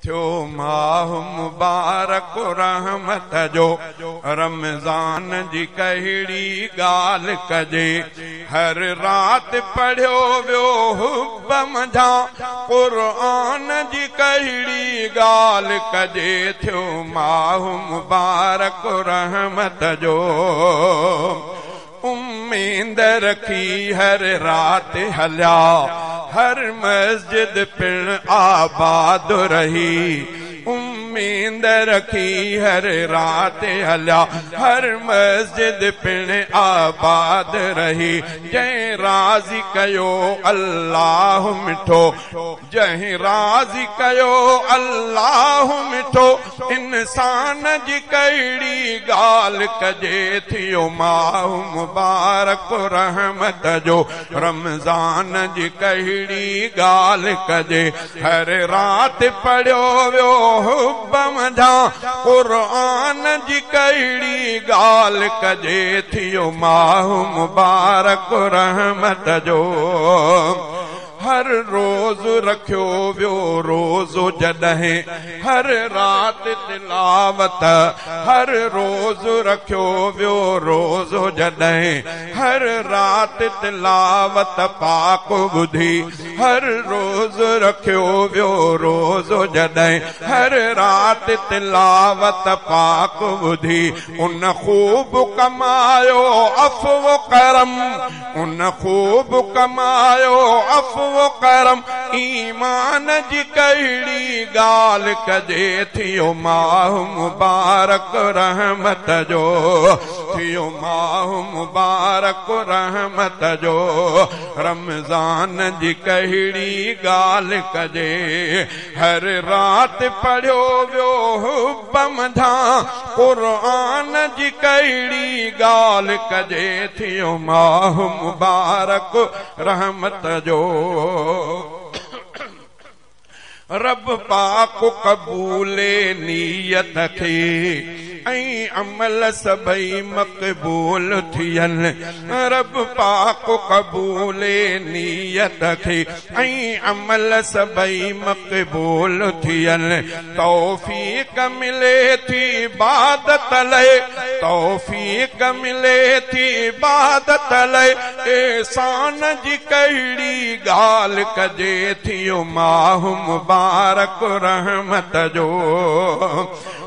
थियो माह मुबारक रहमत जो, रमज़ान जी कहिड़ी ॻाल्हि कजे। हर राति पढ़ियो वियो हुब मंझां, क़ुरान जी कहिड़ी ॻाल्हि कजे। थियो माह मुबारक रहमत जो, उम्मीद रखी हर रात हलिया, हर मस्जिद पिण आबाद रही। उम्मीद रखी हर रात हलिया, हर मस्जिद पिण आबाद रही। जंहिं राज़ी कयो अल्लाह मिठो, जंहिं राज़ी कयो अल्लाह मिठो, इंसान जी कहिड़ी ॻाल्हि कजे। थियो माह मुबारक रहमत जो, रमज़ान जी कहिड़ी ॻाल्हि कजे। हर राति पढ़ियो वियो हुब मंझां, क़ुरान जी कहिड़ी ॻाल्हि कजे। थियो माह मुबारक रहमत जो, हर रोज़ रखियो वियो रोज़ो जॾहिं, हर राति तिलावत। हर रोज़ रखियो वियो रोज़ो जॾहिं, हर राति तिलावत पाक ॿुधी। हर रोज़ रखियो वियो रोज़ो जॾहिं, हर राति तिलावत पाक ॿुधी। उन ख़ूब कमायो अफ़्व करम, उन ख़ूब कमायो अफ़्व करम, ईमान जी कहिड़ी ॻाल्हि कजे। थियो माह मुबारक रहमत जो, थियो माह मुबारक रहमत जो, रमज़ान जी कहिड़ी ॻाल्हि कजे। हर राति पढ़ियो वियो हुब मंझां, क़ुरान जी कहिड़ी ॻाल्हि कजे। थियो माह मुबारक रहमत जो, रब पाक क़बूले नीयत खे, ऐं अमल सभई मक़बूल थियनि। रब पाक क़बूले नीयत खे, ऐं अमल सभई मक़बूल थियनि। तौफ़ीक़ मिले थी इबादत लाइ, तौफ़ीक़ मिले थी इबादत लाइ, एहसान जी कहिड़ी ॻाल्हि कजे। थियो माह मुबारक रहमत जो,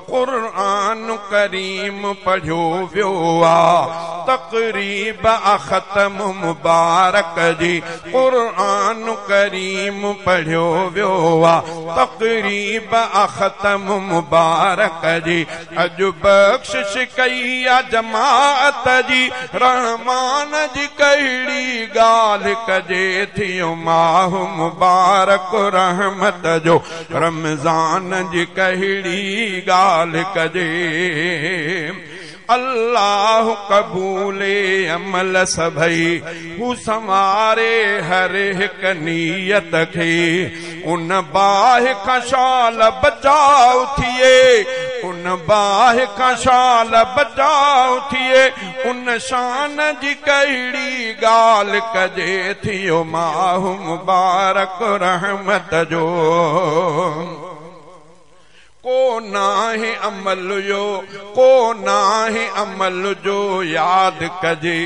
क़ुरान करीम पढ़ियो वियो आहे, तक़रीब ख़त्म मुबारक जी। क़ुरान करीम पढ़ियो वियो आहे, तक़रीब ख़त्म मुबारक जी। अॼु बख़्शिश कई आहे जमाअत जी, रहमान जी कहिड़ी ॻाल्हि कजे। थियो माह मुबारक रहमत जो, रमज़ान जी कहिड़ी ॻाल्हि कजे। अल्लाह क़बूले अमल सभई, हू संवारे हर हिक नीयत खे। उन बाहि खां शाल बचाव थिए, उन बाहि खां शाल बचाव थिए, उन शान जी कहिड़ी ॻाल्हि कजे। थियो माह मुबारक रहमत जो, को नाहे अमल जो, को नाहे अमल जो याद कजे।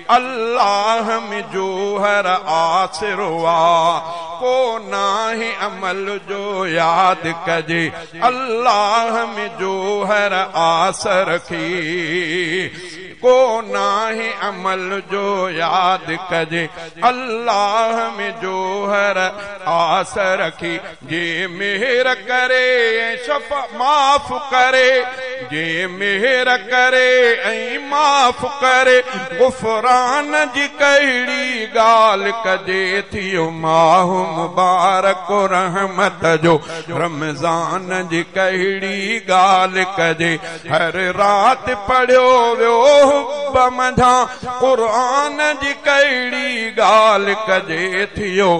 अल्लाह में जो हर आसरो आ, को नाहे अमल जो याद कजे। अल्लाह में जो हर आस रखी, को नाहे अमल जो याद कजे। अल्लाह में जो हर आस रखी, जे मेहर करे शफा माफ करे, जे मेहर करे ऐं माफ करे, गुफरान जी कहिड़ी ॻाल्हि कजे। थियो माह मुबारक रहमत जो, रमज़ान जी कहिड़ी ॻाल्हि कजे। हर राति पढ़ियो वियो हुब मंझां, क़ुरान जी कहिड़ी ॻाल्हि कजे। थियो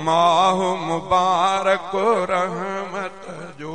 माह मुबारक रहमत जो।